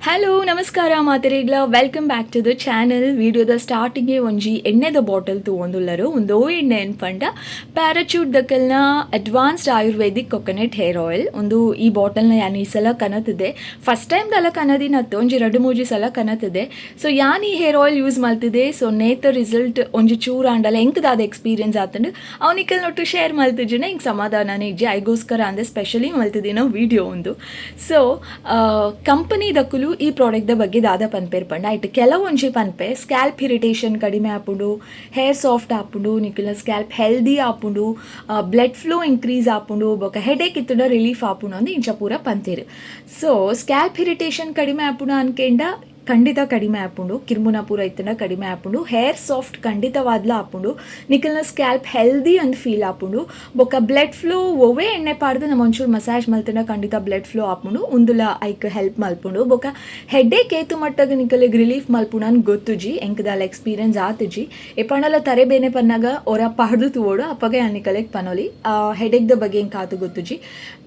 Hello, ನಮಸ್ಕಾರ ಮಾತೆರೆಗ್ಲ. Welcome back to the channel. ವಿಡಿಯೋದ ಸ್ಟಾರ್ಟಿಂಗ್ ಒಂಜಿ ಎಣ್ಣೆದ ಬಾಟಲ್ ತೂವೊಂದುಲ್ಲರು. ಒಂದು ಎಣ್ಣೆ ಪಂಡ ಪ್ಯಾರಾಚೂಟ್ ದಕಲ್ನ advanced ayurvedic coconut hair oil. ಒಂದು ಈ ಬಾಟಲ್ನ ಯಾನ್ ಈ ಸಲ ಕನತಿದೆ. ಫಸ್ಟ್ ಟೈಮ್ ದಲ ಕನದಿನತ್ತು, ಒಂಜಿ ರಡ್ಡು ಮೂಜಿ ಸಲ ಕನತಿದೆ. ಸೊ ಯಾನ್ ಈ ಹೇರ್ ಆಯಿಲ್ ಯೂಸ್ ಮಲ್ತಿದೆ. ಸೊ ನೇತ ರಿಸಲ್ಟ್ ಒಂಜಿ ಚೂರು ಆಂಡಲ ಎಂಕ್ ದಾದ ಎಕ್ಸ್ಪೀರಿಯನ್ಸ್ ಆತಂಡು, ಅವನಿಕಲ್ ಒಟ್ಟು ಶೇರ್ ಮಲ್ತಿಜಿನ ಇಂಕ್ ಸಮಾಧಾನನೇ ಇಜ್ಜಿ. ಐಗೋಸ್ಕರ ಅಂದ್ರೆ ಸ್ಪೆಷಲಿ ಮಲ್ತಿದಿನ ವಿಡಿಯೋ ಒಂದು. ಸೊ ಕಂಪನಿ ದಕ್ಕುಲು ಈ ಪ್ರಾಡಕ್ಟ್ the ಬಗ್ಗೆ ದಾದ ಪನ್ಪೇರ್ ಪಂಡ, ಐಟ್ ಕೆಲವೊಂಜಿ ಪನ್ಪೆ, ಸ್ಕ್ಯಾಲ್ಪ್ ಇರಿಟೇಷನ್ ಕಡಿಮೆ ಆಪುಂಡು, ಹೇರ್ ಸಾಫ್ಟ್ ಆಪುಂಡು, ನಿಕುಲ್ನ ಸ್ಕ್ಯಾಲ್ಪ್ ಹೆಲ್ದಿ ಆಪುಂಡು, ಬ್ಲಡ್ ಫ್ಲೋ ಇನ್ಕ್ರೀಸ್ ಆಪುಂಡು, ಬೊಕ ಹೆಡೇಕ್ ಇತ್ತುಂಡ ರಿಲೀಫ್ ಆಪುಂಡು ಅಂದ್ ಇಂಚ ಪೂರ ಪಂತೇರು. ಸೊ ಸ್ಕ್ಯಾಲ್ಪ್ ಇರಿಟೇಷನ್ ಕಡಿಮೆ ಆಪುಂಡು ಅನ್ಕೆಂಡ ಖಂಡಿತ ಕಡಿಮೆ ಆಪುಂಡು. ಕಿರ್ಮುನ ಪೂರ ಇತ್ತಂಡ ಕಡಿಮೆ ಆಪುಂಡು. ಹೇರ್ ಸಾಫ್ಟ್ ಖಂಡಿತವಾದ್ಲ ಆಪುಂಡು. ನಿಕಲ್ನ ಸ್ಕ್ಯಾಲ್ಪ್ ಹೆಲ್ದಿ ಅಂದ್ ಫೀಲ್ ಆಪುಂಡು. ಬೊಕ ಬ್ಲಡ್ ಫ್ಲೋ, ಒವ್ವೇ ಎಣ್ಣೆ ಪಾಡ್ದು ನಮ್ಮ ಒಂಚೂರು ಮಸಾಜ್ ಮಲ್ತಂಡ ಖಂಡಿತ ಬ್ಲಡ್ ಫ್ಲೋ ಆಪುಂಡು. ಉಂದುಲ ಐಕ್ ಹೆಲ್ಪ್ ಮಲ್ಪುಂಡು. ಬೊಕ ಹೆಡ್ಡೇಕ್ ಏತು ಮಟ್ಟಗ್ ನಿಕಲೆಗ್ ರಿಲೀಫ್ ಮಲ್ಪುಂಡು ಅನ್ ಗೊತ್ತುಜಿ, ಎಂಕ್ ದಾಲ ಎಕ್ಸ್ಪೀರಿಯನ್ಸ್ ಆತುಜಿ. ಏಪಂಡಲ ತರೆ ಬೇನೆ ಪನ್ನಾಗ ಒರ ಪಾಡ್ದು ತೂವೊಡು, ಅಪ್ಪಗ ಯಾನ್ ನಿಕಲೆಗ್ ಪನೊಲಿ. ಹೆಡೇಕ್ ದ ಬಗ್ಗೆ ಎಂಕ್ ಆತು ಗೊತ್ತುಜಿ.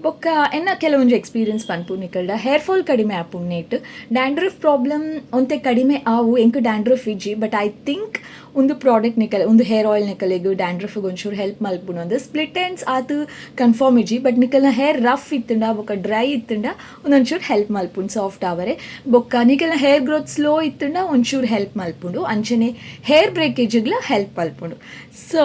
ಬೊಕ್ಕ ಎನ್ನ ಕೆಲವೊಂಜಿ ಎಕ್ಸ್ಪೀರಿಯನ್ಸ್ ಪನ್ಪು ನಿಕಲ್ಡ. ಹೇರ್ ಫಾಲ್ ಕಡಿಮೆ ಆಪುಂಡು ನೇಟ್. ಡ್ಯಾಂಡ್ರಫ್ ಪ್ರಾಬ್ಲಮ್ ಒಂತೆ ಕಡಿಮೆ ಆವು. ಎಂಕ್ ಡ್ಯಾಂಡ್ರಫ್ ಇಜ್ಜಿ, ಬಟ್ I think ಒಂದು ಪ್ರಾಡಕ್ಟ್ ನಿಕಲ್, ಒಂದು ಹೇರ್ ಆಯಿಲ್ ನಿಕಲೆಗ್ ಡ್ಯಾಂಡ್ರಫ್ ಒಂಚೂರು ಹೆಲ್ಪ್ ಮಲ್ಪುಂಡು ಅಂದ್. ಸ್ಪ್ಲಿಟ್ ಎಂಡ್ಸ್ ಆತು ಕನ್ಫರ್ಮ್ ಇಜ್ಜಿ, ಬಟ್ ನಿಕಲ್ನ ಹೇರ್ ರಫ್ ಇತ್ತುಂಡ ಬೊಕ್ಕ ಡ್ರೈ ಇತ್ತುಂಡ ಒಂದೊಂಚೂರು ಹೆಲ್ಪ್ ಮಲ್ಪುಂಡು ಸಾಫ್ಟ್ ಆವರೆ. ಬೊಕ್ಕ ನಿಕಲ್ನ ಹೇರ್ ಗ್ರೋತ್ ಸ್ಲೋ ಇತ್ತುಂಡ ಒಂಚೂರು ಹೆಲ್ಪ್ ಮಲ್ಪುಂಡು. ಅಂಚನೆ ಹೇರ್ ಬ್ರೇಕೇಜ್ಗ್ಲ ಹೆಲ್ಪ್ ಮಲ್ಪುಂಡು. ಸೊ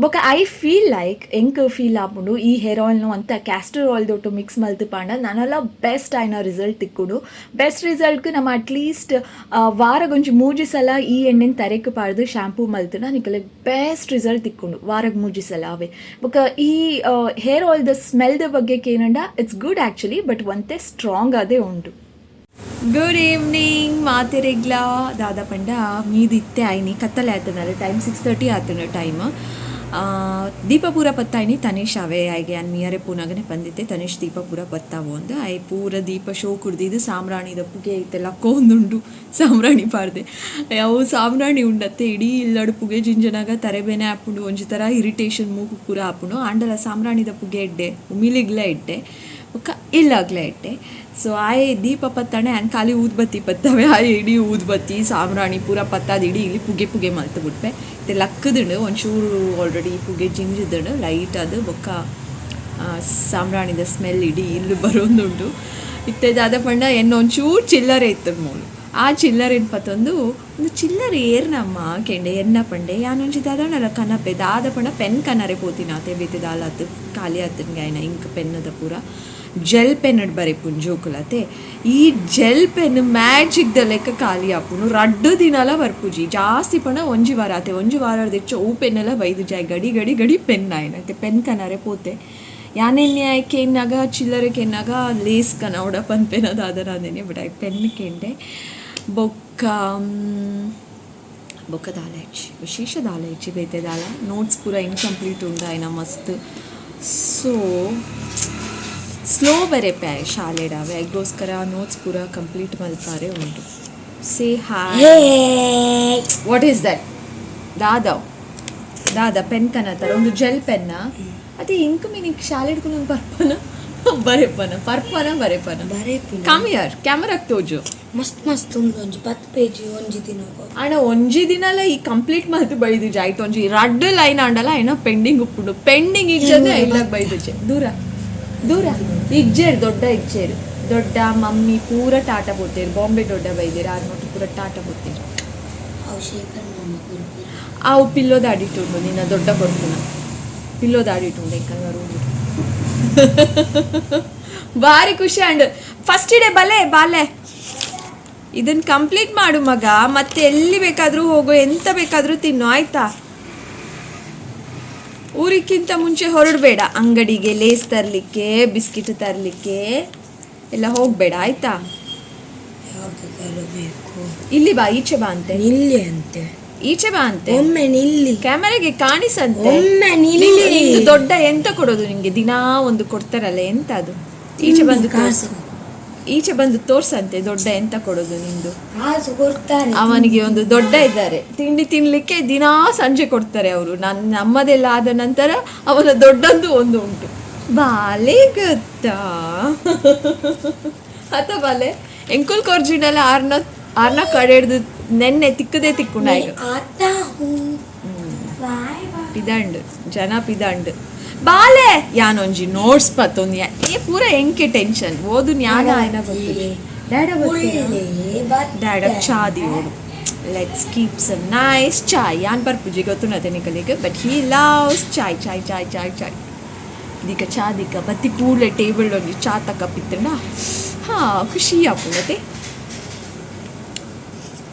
ಬೊಕ I feel like, ಎಂಕ್ ಫೀಲ್ ಆಪುಂಡು, ಈ ಹೇರ್ ಆಯಿಲ್ನು ಅಂತ ಕ್ಯಾಸ್ಟರ್ ಆಯಿಲ್ ದೊಟ್ಟು ಮಿಕ್ಸ್ ಮಲ್ತು ಪಾಂಡ ನನಲ ಬೆಸ್ಟ್ ಆಯ್ನ ರಿಸಲ್ಟ್ ತಿಕ್ಕುಂಡು. ಬೆಸ್ಟ್ ರಿಸಲ್ಟ್ಗೆ ನಮ್ಮ ಅಟ್ಲೀಸ್ಟ್ ವಾರಗೊಂಜಿ ಮೂಜಿ ಸಲ ಈ ಎಣ್ಣೆನ ತರೆಕ್ ಪಾಡ್ದು ಶಾಂಪೂ ಮಲ್ತುಂಡ ನಿಕಲೆಗ್ ಬೆಸ್ಟ್ ರಿಸಲ್ಟ್ ತಿಕ್ಕುಂಡು, ವಾರಗ್ ಮೂಜಿ ಸಲ ಅವೇ. ಬೊಕ ಈ ಹೇರ್ ಆಯಿಲ್ ದ ಸ್ಮೆಲ್ the ಬಗ್ಗೆ ಕೇನಂಡ, it's good actually, but ಒಂತೆ ಸ್ಟ್ರಾಂಗ್ ಅದೇ ಉಂಡು. ಗುಡ್ ಈವ್ನಿಂಗ್ ಮಾತೆರೆಗ್ಲಾ. ದಾದ ಪಂಡ ಮೀದಿತ್ತೆ ಆಯ್ನಿ, ಕತ್ತಲೆ ಆತುಂಡಲ್ಲ. Time 6:30 ಆತುಂಡು time. ದೀಪ ಪೂರ ಪತ್ತಾಯ್ನಿ ತನಿಷ್ ಅವೇ. ಆಯ್ಗೆ ಅನ್ ಮಿಯರೆ ಪೂನಾಗನೆ ಬಂದಿತ್ತೆ, ತನಿಷ್ ದೀಪ ಪೂರ ಪತ್ತಾವು ಅಂದ್. ಆಯ್ ಪೂರ ದೀಪ ಶೋ ಕುಡ್ದಿದ್ದು ಸಾಮ್ರಾಣಿದ ಪುಗೆ ಇತ್ತೆಲ್ಲ ಕೋಂದುಂಡು. ಸಾಮ್ರಾಣಿ ಪಾಡ್ದೆ. ಅವು ಸಾಮ್ರಾಣಿ ಉಂಡತ್ತೆ, ಇಡೀ ಇಲ್ಲಡ್ ಪುಗೆ ಜಿಂಜನಾಗ ತರೆಬೇನೆ ಆಪುಂಡು, ಒಂಜಿ ಥರ ಇರಿಟೇಷನ್ ಮೂಗು ಪೂರ ಆಪುಂಡು. ಆಂಡಲ ಸಾಮ್ರಾಣಿದ ಪುಗೆ ಎಡ್ಡೆ, ಉಮಿಲಿಗ್ಲ ಎಡ್ಡೆ, ಬೊಕ್ಕ ಇಲ್ಲಾಗ್ಲ ಎಡ್ಡೆ. ಸೊ ಆಯೆ ದೀಪ ಪತ್ತಣೆ ಆ್ಯಂಡ್ ಖಾಲಿ ಊದ್ಬತ್ತಿ ಪತ್ತವೆ. ಆಯೆ ಇಡೀ ಊದ್ಬತ್ತಿ ಸಾಮ್ರಾಣಿ ಪೂರ ಪತ್ತಾದ ಇಡೀ ಇಲ್ಲಿ ಪುಗೆ ಪುಗೆ ಮಲ್ತು ಬಿಟ್ಪೆ. ಇತ್ತೆ ಲಕ್ಕದುಂಡು, ಒಂಚೂರು ಆಲ್ರೆಡಿ ಪುಗೆ ಜಿಂಜಿದುಂಡು ಲೈಟ್ ಅದು. ಬೊಕ್ಕ ಸಾಮ್ರಾಣಿದ ಸ್ಮೆಲ್ ಇಡೀ ಇಲ್ಲಿ ಬರೋಂದುಂಡು. ಇತ್ತೆ ದಾದ ಪಂಡ, ಎನ್ನ ಒಂಚೂರು ಚಿಲ್ಲರೆ ಇತ್ತು ಮೂಲು. ಆ ಚಿಲ್ಲರೆ ಪತ್ತೊಂದು ಒಂದು ಚಿಲ್ಲರೆ ಏರ್ನಮ್ಮ ಕೆಂಡೆ. ಎನ್ನ ಪಂಡೆ, ಯಾನೊಂಜಿ ದಾದಾಂಡಲ ಕನಪೆ. ದಾದ ಪಂಡ ಪೆನ್ ಕನರೆ ಪೋತಿನ ಆತೆ. ಬೇತೆ ದಾಲ ಆತು, ಖಾಲಿ ಆತನ್ಗೆ ಆಯ್ನ ಇಂಕ್ ಪೆನ್ನದ ಪೂರ. ಜೆಲ್ ಪೆನ್ ಬರೆಪುನ್ ಜೋಕುಲತೆ. ಈ ಜೆಲ್ ಪೆನ್ ಮ್ಯಾಜಿಕ್ ದ ಲೆಕ್ಕ ಖಾಲಿ ಆಪುನು. ರಡ್ಡು ದಿನಲ ಬರ್ಪುಜಿ, ಜಾಸ್ತಿ ಪಂಡ ಒಂಜಿ ವಾರ ಆತೆ. ಒಂಜಿ ವಾರ ದೆಚ್ಚ ಅವು ಪೆನ್ನೆಲ್ಲ ಬೈದು ಜಾಯ್. ಗಡಿ ಗಡಿ ಗಡಿ ಪೆನ್ ಆಯ್ನ ಪೆನ್ ಕನರೆ ಪೋತೆ. ಯಾನೆನ್ನೆ ಕೇನ್ನಾಗ, ಚಿಲ್ಲರೆ ಕೇನ್ನಾಗ ಲೇಸ್ ಕನವಡ ಪನ್ಪೆನ ದಾದರಾದೇನೆ, ಬಟ್ I pen ಕೇಂಡೆ. ಬೊಕ್ಕ ಬೊಕ್ಕ ದಾಲ ಹೆಚ್ಚಿ ವಿಶೇಷ ದಾಲ ಹೆಚ್ಚಿ ಬೇತೆ ದಾಲ. ನೋಟ್ಸ್ ಪೂರ ಇನ್ಕಂಪ್ಲೀಟ್ ಉಂಡು ಆಯ್ನ ಮಸ್ತ್. ಸೊ ಸ್ಲೋ ಬರೆಪೆ ಶಾಲೆಡಾವೆ, ಅದಕ್ಕೋಸ್ಕರ ನೋಟ್ಸ್ ಪೂರ ಕಂಪ್ಲೀಟ್ ಮಲ್ಪಾರೆ ಉಂಟು. Say hi. What is that? ದಾದ ದಾದ ಪೆನ್ ಕನತರ? ಒಂದು ಜೆಲ್ ಪೆನ್ನ ಅದೇ. ಇಂಕ್ ಮೀನಿಂಗ್ ಶಾಲೆ ಹಿಡ್ಕೊಂಡು ಒಂದು ಪರ್ಪನ ಬರೆಪನ, ಪರ್ಪನ ಬರೆಪನ. ಬರೆಪುನ. Come here, ಕ್ಯಾಮರಾಕ್ ತೋಜು. ಮಸ್ತ್ ಮಸ್ತ್ ಉಂಡು. ಒಂಜಿ 10 ಪೇಜ್ ಒಂಜಿ ದಿನ. ಅಣ್ಣ, ಒಂಜಿ ದಿನಲ ಈ ಕಂಪ್ಲೀಟ್ ಮಲ್ತು ಬೈದುಜೆ. ಆಯ್ತು, ಒಂಜಿ ರಡ್ಡು ಲೈನ್ ಆಂಡಲ ಏನೋ ಪೆಂಡಿಂಗ್ ಉಪ್ಪುಂಡು. ಪೆಂಡಿಂಗ್ ಇಜ್ಜದೆ ಇಲ್ಲಾಗ ಬೈದುಜೆ. ದೂರ ದೂರ ಇಜ್ಜೇರು, ದೊಡ್ಡ ಇಜ್ಜೇರು. ದೊಡ್ಡ ಮಮ್ಮಿ ಪೂರ ಟಾಟಾ ಪೋತೇರು. ಬಾಂಬೆ ದೊಡ್ಡ ಬೈದೇರು, ಆರು ನೋಟು ಪೂರ ಟಾಟಾ ಪೋತೇರು. ಅವು ಶೇಖರ್ ಮಾಮ ಕೊರ್ಪುರ. ಆವು ಪಿಲ್ಲೋದ ಅಡಿಟುಂಡು. ನಿನ್ನ ದೊಡ್ಡ ಕೊರ್ಪುನ ಪಿಲ್ಲೋದ ಅಡಿಟುಂಡು. ಎಂಕಲ್ನ ರೂಮ್ ಭಾರಿ ಖುಷಿ ಅಂಡ್ ಫಸ್ಟ್ ಡೇ. ಬಲೆ ಬಾಲೆ, ಇದನ್ನ ಕಂಪ್ಲೀಟ್ ಮಾಡು ಮಗ. ಮತ್ತೆ ಎಲ್ಲಿ ಬೇಕಾದ್ರೂ ಹೋಗು, ಎಂತ ಬೇಕಾದ್ರೂ ತಿನ್ನು, ಆಯ್ತಾ? ಊರಿಕ್ಕಿಂತ ಮುಂಚೆ ಹೊರಡಬೇಡ. ಅಂಗಡಿಗೆ ಲೇಸ್ ತರಲಿಕ್ಕೆ, ಬಿಸ್ಕಿಟ್ ತರಲಿಕ್ಕೆ ಎಲ್ಲ ಹೋಗಬೇಡ, ಆಯ್ತಾ? ಯಾವ್ದು ತರಬೇಕು? ಇಲ್ಲಿ ಬಾ, ಈಚೆ ಬಾ ಅಂತೆ. ನಿಲ್ಲಿ ಅಂತೆ. ಈಚೆ ಬಾ ಅಂತೆ. ಒಮ್ಮೆ ನಿಲ್ಲಿ. ಕ್ಯಾಮರಾಗೆ ಕಾಣಿಸಂತೆ. ಒಮ್ಮೆ ನಿಲ್ಲಿ. ನಿಂದು ದೊಡ್ಡ ಎಂತ ಕೊಡೋದು ನಿಂಗೆ? ದಿನಾ ಒಂದು ಕೊಡ್ತಾರಲ್ಲ, ಎಂತ ಅದು? ಈಚೆ ಬಂದು ಕಾಸು. ತೋರ್ಸು. ಈಚೆ ಬಂದು ತೋರ್ಸಂತೆ, ದೊಡ್ಡ ಎಂತ ಕೊಡೋದು ನಿಂದು? ಕಾಸು ಕೊಡ್ತಾರೆ. ಅವನಿಗೆ ಒಂದು ದೊಡ್ಡ ಇದ್ದಾರೆ, ತಿಂಡಿ ತಿನ್ಲಿಕ್ಕೆ ದಿನಾ ಸಂಜೆ ಕೊಡ್ತಾರೆ ಅವರು. ನನ್ನ ನಮ್ಮದೆಲ್ಲ ಆದ ನಂತರ ಅವನ ದೊಡ್ಡಂದು ಒಂದು ಉಂಟು. ಬಾಲೆ ಗೊತ್ತಾ? ಅಥ ಬಾಲೆ, ಎಂಕುಲ್ ಕೊರ್ಜಿಂಡಲ ಆರ್ನ ಆರ್ನ ಕಡೆಡ್ದು ನೆನ್ನೆ ತಿಕ್ಕದೆ ತಿಕ್ಕುಂಡ. मैं ಈಗ आता हूँ, ಬಾಯ್ ಬಾಯ್. ಪಿದಾಂಡ್ ಜನ ಪಿದಾಂಡ್ ಬಾಲೆ. ಯಾನೊಂಜಿ ನೋಟ್ಸ್ ಪತ್ತೊಂದು. ಏ ಪೂರ ಎಂಕೆ ಟೆನ್ಷನ್ ಓದು ಜ್ಞಾನ ಆಯ್ನ ಗೊತ್ತಿದೆ. ಡ್ಯಾಡ. ಒಳ್ಳೆ. ಡ್ಯಾಡ ಚಾ ದಿಯೋಡು. Let's keep some nice chai. ಯಾನ್ ಬರ್ಪುಜಿ ಗೊತ್ತುನತೆ ನಿಕಲಿಗೆ, but he loves chai chai chai chai chai. ದಿಕ ಚಾ ದಿಕ್ಕ ಬತ್ತಿ ಕೂಡಲೇ ಟೇಬಲ್ ಒಂಜಿ ಚಾ ತಕ್ಕ ಪಿತ್ತಂಡ ಹಾ ಖುಷಿ ಆಪುಂಡತೆ.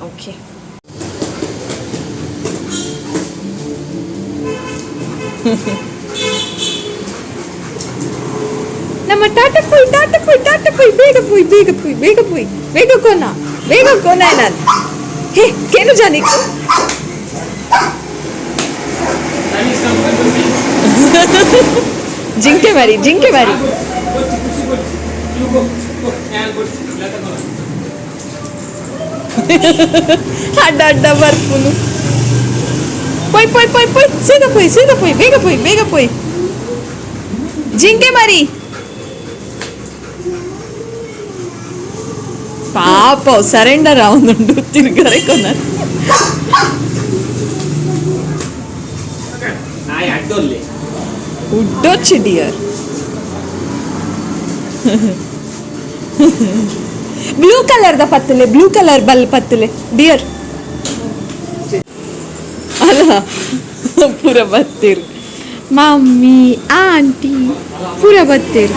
ಓಕೆ. ನಮ್ಮ ಟಾಟಾ ಪೋಯ್, ಟಾಟಾ ಪೋಯ್, ಟಾಟಾ ಪೋಯ್, ಬೇಗ ಪೋಯ್, ಬೇಗ ಪೋಯ್, ಬೇಗ ಪೋಯ್, ಬೇಗ ಕೋನ, ಬೇಗ ಕೋನ. ನಾನು ಹೇ ಕೇನು ಜಾನಿಕ್. ಜಿಂಕೆ ಮಾರಿ, ಜಿಂಕೆ ಮಾರಿ. ಅಡ್ಡ ಅಡ್ಡ ಬರ್ಪುನು. ಪೋಯ್ ಪೋಯ್ ಪೋಯ್ ಪೋಯ್, ಸೀದಾ ಪೋಯ್, ಸೀದಾ ಪೋಯ್, ಬೇಗ ಪೋಯ್, ಬೇಗ ಪೋಯ್. ಜಿಂಕೆ ಮಾರಿ. ಪಾಪ ಸರೆಂಡರ್ ಆವೊಂದುಂಡು ತಿರ್ಗರೆ ಕೊನ. ನಾಯಿ ಅಡ್ಡೊಲ್ಲೆ. ಉಡ್ಡೊಚ್ಚಿ ಡಿಯರ್. ಬ್ಲೂ ಕಲರ್ದ ಪತ್ತಲೆ, ಬ್ಲೂ ಕಲರ್ ಬಲ್ ಪತ್ತಲೆ ಡಿಯರ್. ಅಲ್ಲ, ಪೂರ ಬತ್ತೀರ್ ಮಮ್ಮಿ ಆಂಟಿ ಪೂರ ಬತ್ತೀರ್.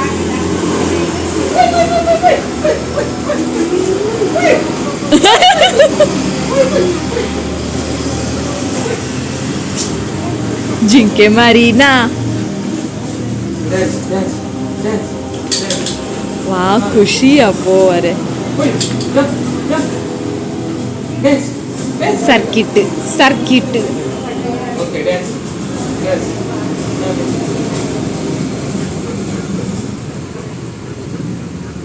ಜಿಂಕೆ ಮಾರಿನಾ. Dance dance dance. ವಾ ಖುಷಿ ಅಪ್ಪೋ ಅರೆ. Dance dance. Circuit circuit. Okay, dance dance.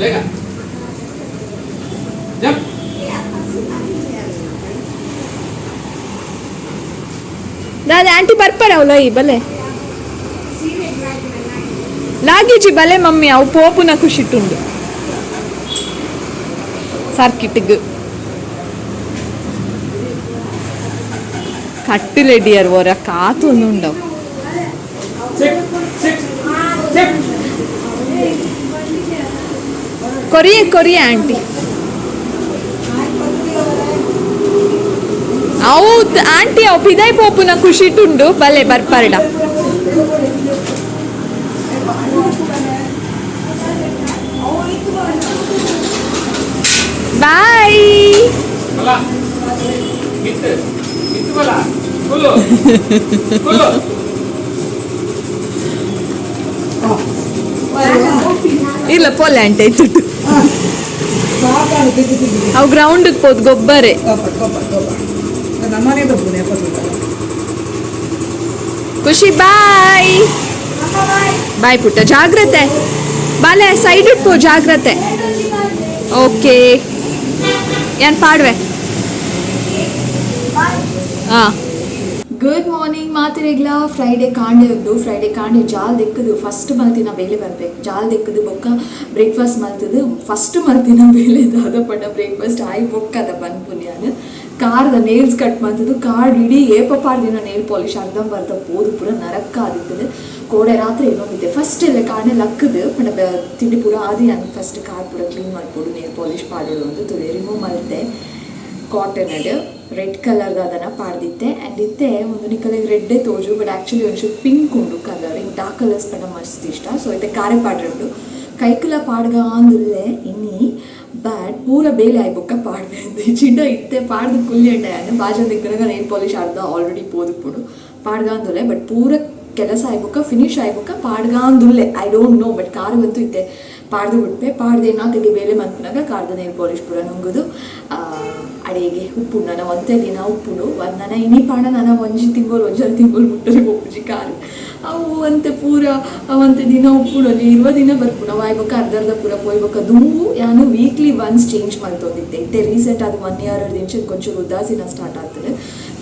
ಬೇಗ ಜಂಪ್. ದಾದ ಆಂಟಿ ಬರ್ಪರ ಅವಲ ಈ ಬಲೆ ಲಾಗೇಜಿ ಬಲೆ ಮಮ್ಮಿ. ಅವು ಪೋಪುನ ಖುಷಿಟ್ಟುಂಡು ಸರ್ಕಿಟ್ಗ್. ಕಟ್ಟಿಲೆಡಿಯರ್ ಓರ ಕಾತೊಂದುಂಡವು. ಸಿಟ್ ಸಿಟ್ ಸಿಟ್. ಕೊರಿಯೆ ಕೊರಿಯೆ ಆಂಟಿ. ಅವು ಆಂಟಿ ಅವು ಪಿದಾಯ್ ಪೋಪುನ ಖುಷಿಟುಂಡು. ಬಲೆ ಬರ್ಪರ್ಡ. ಬಾಯ್. ಬಲ ಮಿತ್ತು ಮಿತ್ತು ಬಲ ಕುಲ್ಲು ಕುಲ್ಲು. ಇಲ್ಲ ಪೋಲೆ ಆಂಟಿ ಆಯ್ತು. ಅವು ಗ್ರೌಂಡ್ ಪೋದ್ ಗೊಬ್ಬರೆ. ನಮ್ಮನೆ ಬಬ್ಬುನೆ. ಖುಷಿ ಬಾಯ್ ಬಾಯ್ ಪುಟ್ಟ, ಜಾಗ್ರತೆ. ಬಾಲೆ ಸೈಡ್ ಇಟ್ಪೋ, ಜಾಗ್ರತೆ. ಓಕೆ, ಏನ್ ಪಾಡ್ವೆ. ಹಾ, ಗುಡ್ ಮಾರ್ನಿಂಗ್ ಮಾತೆರೆಗ್ಲ. ಫ್ರೈಡೆ ಕಾಂಡೆ ಉಂಡು. ಫ್ರೈಡೆ ಕಾಂಡೆ ಜಾಲ್ ದೆಕ್ಕದು ಫಸ್ಟ್ ಮಲ್ತಿನ ಬೇಲೆ ಬರ್ಬೇಕು. ಜಾಲ್ ದೆಕ್ಕದು ಬೊಕ್ಕ ಬ್ರೇಕ್ಫಾಸ್ಟ್ ಮಲ್ತದು. ಫಸ್ಟ್ ಮಲ್ತಿನ ಬೇಲೆ ದಾದ ಪಂಡ ಬ್ರೇಕ್ಫಾಸ್ಟ್ ಆಯಿ ಬೊಕ್ಕದ ಪನ್ಪುನ್ಯಾನ್ ಕಾರ್ದ ನೇಲ್ಸ್ ಕಟ್ ಮಲ್ತದು. ಕಾರ್ ಇಡೀ ಏಪ ಪಾಡ್ದಿನ ನೇಲ್ ಪಾಲಿಶ್ ಅರ್ಧಂಬರ್ಧ ಪೋದು ಪೂರ ನರಕ ಆದಿತ್ತದು. ಕೋಡೆ ರಾತ್ರಿ ಏನೋಗಿದ್ದೆ ಫಸ್ಟ್ ಎಲ್ಲ ಕಾಣೆ ಲಕ್ಕದು ಪಂಡ ತಿಂಡಿ ಪೂರ ಆದಿ ನಾನು ಫಸ್ಟ್ ಕಾರ್ ಪೂರ ಕ್ಲೀನ್ ಮಾಡ್ಬೋದು, ನೇಲ್ ಪಾಲಿಶ್ ಪಾಡೋದು ಅಂತ ತುಲೆ ರಿಮೂವ್ ಮಲ್ತೆ. ಕಾಟನ್ ಅಡ್ ರೆಡ್ ಕಲರ್ದ ಅದನ್ನು ಪಾಡ್ದಿತ್ತೆ. ಆ್ಯಂಡ್ ಇತ್ತೆ ಒಂದು ನಿಕಲೆಗ್ ರೆಡ್ಡೇ ತೋಜು, ಬಟ್ ಆ್ಯಕ್ಚುಲಿ ಒಂಚೂರು ಪಿಂಕ್ ಉಂಡು ಕಲರ್. ಇಂಕ್ ಡಾರ್ಕ್ ಕಲರ್ಸ್ ಪಂಡ ಮಸ್ತ್ ಇಷ್ಟ. ಸೊ ಇತ್ತೆ ಕಾರೆ ಪಾಡ್ರೆ ಉಂಡು. ಕೈಕುಲ ಪಾಡ್ಗ ಅಂದುಲ್ಲೆ ಇನಿ, ಬಟ್ ಪೂರ ಬೇಲೆ ಆಯ್ ಬೊಕ್ಕ ಪಾಡ್ವೆ. ಚಿಂಡ ಇತ್ತೆ ಪಾಡ್ದು ಕುಲ್ಯಂಡ ಯಾನ್ ಬಾಜನ್ ದಿಕ್ಕನಗ ನೇಲ್ ಪಾಲಿಶ್ ಅರ್ಧ ಆಲ್ರೆಡಿ ಪೋದುಪ್ಪುಂಡು. ಪಾಡ್ಗ ಅಂದುಲ್ಲೆ, ಬಟ್ ಪೂರ ಕೆಲಸ ಆಯ್ಬೊಕ್ಕ ಫಿನಿಶ್ ಆಯ್ಬೊಕ್ಕ ಪಾಡ್ಗ ಅಂದುಲ್ಲೆ. I don't know, but ಕಾರುಗಂತೂ ಇತ್ತೆ ಪಾಡ್ದು ಬಿಟ್ಪೆ. ಪಾಡ್ದೆ ನಾತೆಗೆ ಬೇಲೆ ಮನ್ಪುನಗ ಕಾರ್ದ ನೇಲ್ ಪಾಲಿಶ್ ಪೂರ ನುಂಗುದು ಅಡೆಗೆ ಉಪ್ಪುಂಡು. ನನ್ನ ಒಂತೆ ದಿನ ಉಪ್ಪುಂಡು. ನನ್ನ ಇನಿ ಪಾಡ ನನ್ನ ಒಂಜಿ ತಿಂಗಳು ಒಂಜಾರು ತಿಂಗಳು ಮುಟ್ಟರೆ ಒಪ್ಪುಜಿ ಕಾರು. ಅವು ಅಂತೆ ಪೂರ ಅವಂತೆ ದಿನ ಉಪ್ಪುಂಡು. ಒಂಜಿ 20 ದಿನ ಬರ್ಪುಂಡು. ಅವು ಆಯ್ಬೊಕ್ಕ ಅರ್ಧ ಅರ್ಧ ಪೂರ ಪೋಯ್ಬೊಕ್ಕ. ದುಂಬು ಯಾನು ವೀಕ್ಲಿ ಒನ್ಸ್ ಚೇಂಜ್ ಮಲ್ತೊಂದಿತ್ತೆ. ಇತ್ತೆ ರೀಸೆಂಟ್ ಅದು ಒನ್ ಇಯರ್ ದಿಂಚ ಕೊಂಚೂರು ಉದಾಸೀನ ಸ್ಟಾರ್ಟ್ ಆಗ್ತದೆ.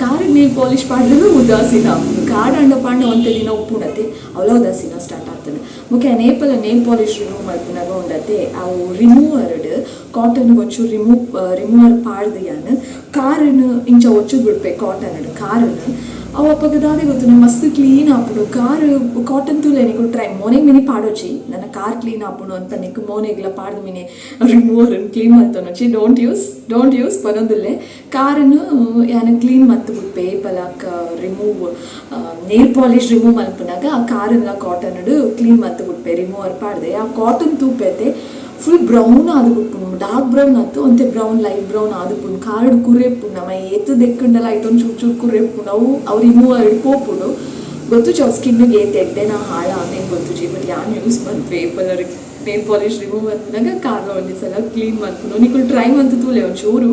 ಕಾರಿಗೆ ನೇಲ್ ಪಾಲಿಶ್ ಪಾಡ್ರೆ ಉದಾಸೀನ ಆಪುಂಡು. ಕಾಡ್ ಅಂಡ ಪಾಂಡ ಒಂತೆ ದಿನ ಉಪ್ಪುಂಡತೆ, ಅವಲ ಉದಾಸೀನ ಸ್ಟಾರ್ಟ್ ಆಗ್ತದೆ. ಮುಖ್ಯ ನೇಪಲ ನೇಲ್ ಪಾಲಿಶ್ ರಿಮೂವ್ ಮಲ್ಪುನಗ ಉಂಡತೆ. ಅವು ರಿಮೂವರ್ಡ್ ಕಾಟನ್ ಒಂಚೂರು ರಿಮೂವ್ ರಿಮೂವರ್ ಪಾಡ್ದು ಯಾನ್ ಕಾರನ್ನು ಇಂಚ ಒಚ್ಚುದು ಬಿಡ್ಪೆ ಕಾಟನ್ ಕಾರನ್ನು. ಅವು ಅಪ್ಪಗ ದಾದೆ ಗೊತ್ತು, ಮಸ್ತ್ ಕ್ಲೀನ್ ಆಪುಂಡು ಕಾರ್. ಕಾಟನ್ ತೂಲೆ, ನಿಕುಲು ಟ್ರೈ ಮೋನೆಗ್ ಮಿನಿ ಪಾಡೊಚಿ. ನನ್ನ ಕಾರ್ ಕ್ಲೀನ್ ಆಪುಂಡು ಅಂತ ನಿಕ್ ಮೋನೆಗ್ಲ ಪಾಡ್ದು ಮಿನಿ ರಿಮೂವರ್ ಕ್ಲೀನ್ ಮಲ್ತೊನೊಚಿ. Don't use, don't use ಪನೊಂದುಲ್ಲೆ. ಕಾರನ್ನು ಯಾನ್ ಕ್ಲೀನ್ ಮಲ್ತ್ ಬುಡ್ಪೆ. ಪಲಾಕ್ ರಿಮೂವ್, ನೇಲ್ ಪಾಲಿಶ್ ರಿಮೂವ್ ಮಲ್ಪುನಾಗ ಆ ಕಾರನ್ಲ ಕಾಟನ್ ಕ್ಲೀನ್ ಮಲ್ತ್ ಬುಡ್ಪೆ ರಿಮೂವರ್ ಪಾಡ್ದೆ. ಆ ಕಾಟನ್ ತೂಪೆತೆ, ಫುಲ್ ಬ್ರೌನ್ ಆದ್ ಬುಡ್ಪುಂಡು. ಡಾರ್ಕ್ ಬ್ರೌನ್ ಆತು, ಒಂತೆ ಬ್ರೌನ್, ಲೈಟ್ ಬ್ರೌನ್ ಆದುಪ್ಪುಂಡು. ಕಾರ್ಡ್ ಕುರೆಪ್ಪುಂಡು. ನಮ್ಮ ಏತ್ ದೆಕ್ಕುಂಡಲ ಐತೊಂದು ಚೂರು ಚೂರು ಕುರೆಪ್ಪುಂಡು. ಅವು ಅವು ರಿಮೂವ್ ಆಗಿ ಪೋಪುಂಡು. ಗೊತ್ತುಜಿ ಅವು ಸ್ಕಿನ್ಗೆ ಏತ್ ಎಡ್ಡೆನ ಹಾಳ ಅಂದೇನು ಗೊತ್ತುಜಿ. ಬಟ್ ಯಾನ್ ಯೂಸ್ ಮಲ್ಪೆ. ಏಪಲ ನೇಲ್ ಪಾಲಿಶ್ ರಿಮೂವ್ ಮಲ್ಪುನಾಗ ಕಾರ್ಲ ಒಂಜಿ ಸಲ ಕ್ಲೀನ್ ಮಲ್ಪುನು. ನಿಕುಲು ಟ್ರೈ ಮಲ್ತು ತೂಲೆ ಒಂಚೂರು.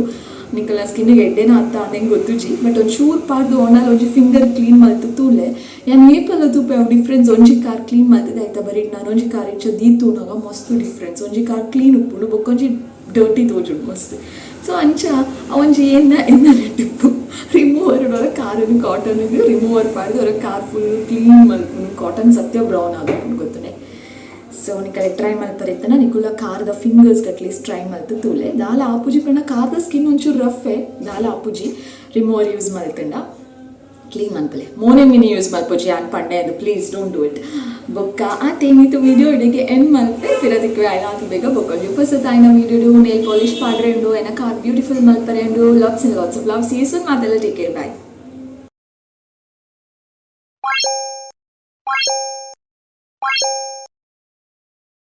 ನಿಕಲ್ನ ಸ್ಕಿನ್ಗೆ ಎಡ್ಡೆನ ಅತ್ತ ಅಂದೇನು ಗೊತ್ತುಜಿ. ಬಟ್ ಒಂಚೂರು ಪಾಡ್ದು ಓಂಡಲ ಒಂಜಿ ಫಿಂಗರ್ ಕ್ಲೀನ್ ಮಲ್ತು ತೂಲೆ. ಯಾನ್ ಏಪಲ ತೂಪೆ ಅವು ಡಿಫ್ರೆನ್ಸ್. ಒಂಜಿ ಕಾರ್ ಕ್ಲೀನ್ ಮಲ್ತದೆ, ಆಯ್ತಾ ಬರೀ ನಾನೊಂಜಿ ಕಾರ್ ಇಂಚ ದೀತೂನಾಗ ಮಸ್ತ್ ಡಿಫ್ರೆನ್ಸ್. ಒಂಜಿ ಕಾರ್ ಕ್ಲೀನ್ ಉಪ್ಪುಂಡು, ಬೊಕ್ಕೊಂಜಿ ಡರ್ಟಿ ತೋಜುಂಡು ಮಸ್ತ್. ಸೊ ಅಂಚ ಒಂಜಿ ಎನ್ನ ಎನ್ನ ಟಿಪ್ಪು, ರಿಮೂವರ್ ಒರ ಕಾರನ್ನು ಕಾಟನ್ಗೆ ರಿಮೂವರ್ ಪಾಡ್ದು ಹೊರ ಕಾರ್ ಫುಲ್ ಕ್ಲೀನ್ ಮಲ್ಪುನು. ಕಾಟನ್ ಸತ್ಯ ಬ್ರೌನ್ ಆಗುಂಡು ಗೊತ್ತುನೆ. ಸೊ ನಿಕಲೆ ಟ್ರೈ ಮಲ್ಪರಿತ್ತನ ನಿಕುಲ ಕಾರ್ದ ಫಿಂಗರ್ಸ್ ಅಟ್ಲೀಸ್ಟ್ ಟ್ರೈ ಮಲ್ತು ತೂಲೆ. ದಾಲ ಆಪುಜಿ ಪಂಡ ಕಾರ್ದ ಸ್ಕಿನ್ ಒಂಚೂರು ರಫೆ, ದಾಲ ಆಪುಜಿ ರಿಮೂವರ್ ಯೂಸ್ ಮಲ್ತಂಡ. ಕ್ಲೀನ್ ಮನ್ಪಲೆ. ಮೋನೆ ಮಿನಿ ಯೂಸ್ ಮಲ್ಪೊಚಿ ಯಾನ್ ಪಂಡೆ ಅದು. Please don't do it. ಬೊಕ್ಕ ಆ ತೇನಿತು ವಿಡಿಯೋ ಇಡೆಗೆ ಎಂಡ್ ಮಲ್ಪೆ. ಪಿರದಿಕ್ವೆ ಆಯ್ಲಾತು ಬೇಗ ಬೊಕ್ಕ ಉಪಸತಾಯಿನ ವಿಡಿಯೋ. ನೇಲ್ ಪಾಲಿಶ್ ಪಾಡ್ರೆ ಉಂಡು, ಎನ ಕಾರ್ ಬ್ಯೂಟಿಫುಲ್ ಮಲ್ಪರೆ ಉಂಡು. Lots and lots of love. See soon. ಮಾತೆಲ್ಲ ಟೇಕ್ ಕೇರ್, ಬಾಯ್.